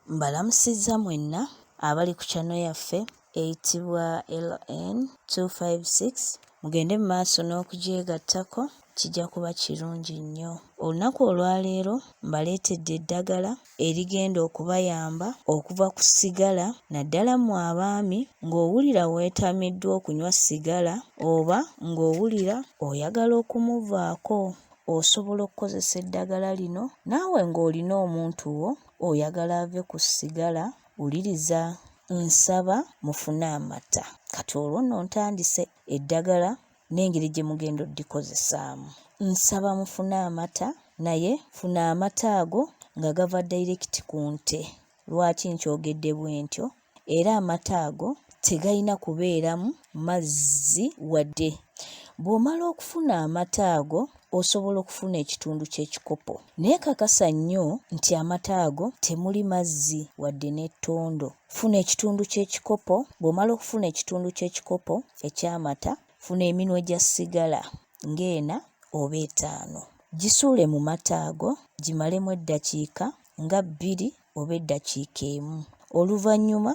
Mbalamusizza mwenna abali ku channel yaffe eyitibwa LN256. Mugende mu maaso n'okugyegattako, kijja kuba kirungi nnyo. Olunaku olwaleero mbaleetedde eddagala erigenda okubayamba okuva ku ssigala naddala mmwe abaami ng'owulira weetamiddwa okunywa ssigala oba ng'owulira oyagala okumuvaako. Osobola okukozesa eddagala lino naawe ng'olina omuntu wo oyagala ave ku ssigala, wuliriza. Nsaba mufune amata. Kati olwo nno ntandise eddagala n'engeri gye mugenda oddikozesaamu. Nsaba mufune amata naye funa amata ago nga gava dayirekiti ku nte. Lwaki nkyogedde bwentyo? Era amata ago tegalina kubeeramu mazzi wadde. Bw'omala okufuna amata ago osobola okufuna ekitundu ky'ekikopo naye kakasa nnyo nti amata ago temuli mazzi wadde n'ettondo. Funa ekitundu ky'ekikopo, bw'omala okufuna ekitundu ky'ekikopo eky'amata, funa eminwe gya ssigala ng'ena oba etaano. Gisuule mu mata ago gimalemu eddakiika nga bbiri oba eddakiika emu. Oluvannyuma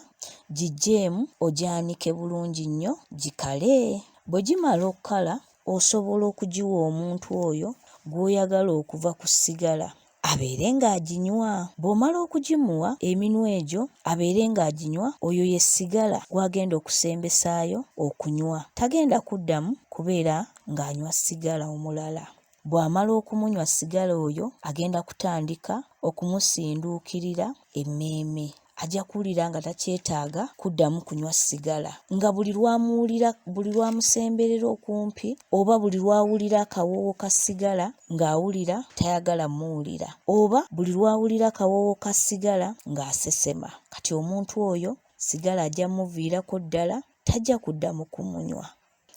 giggyeemu ogyanike bulungi nnyo gikale. Bwe gimala okukala osobola okugiwa omuntu oyo gw'oyagala okuva ku ssigala abeere ng'aginywa. Bw'omala okugimuwa eminwe egyo abeere ng'aginywa, oyo ye ssigala gw'agenda okusembesaayo okunywa. Tagenda kuddamu kubeera ng'anywa ssigala omulala. Bw'amala okumunywa ssigala oyo agenda kutandika okumusinduukirira emmeeme. Ajja kuwulira nga takyetaaga kuddamu kunywa ssigala nga buli lw'amuwulira buli lw'amusemberera okumpi oba buli lw'awulira akawoowo ka ssigala ng'awulira tayagala muwulira oba buli lw'awulira akawoowo ka ssigala ng'asesema. Kati omuntu oyo ssigala ajja muviirako ddala tajja kuddamu kumunywa.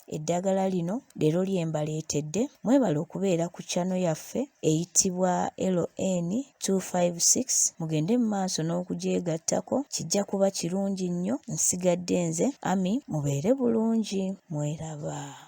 Eddagala lino leero lye mbaleetedde. Mwebale okubeera ku channel yaffe eyitibwa LN256. Mugende mu maaso n'okugyegattako, kijja kuba kirungi nnyo. Nsigadde nze Ami, mubeere bulungi, mweraba.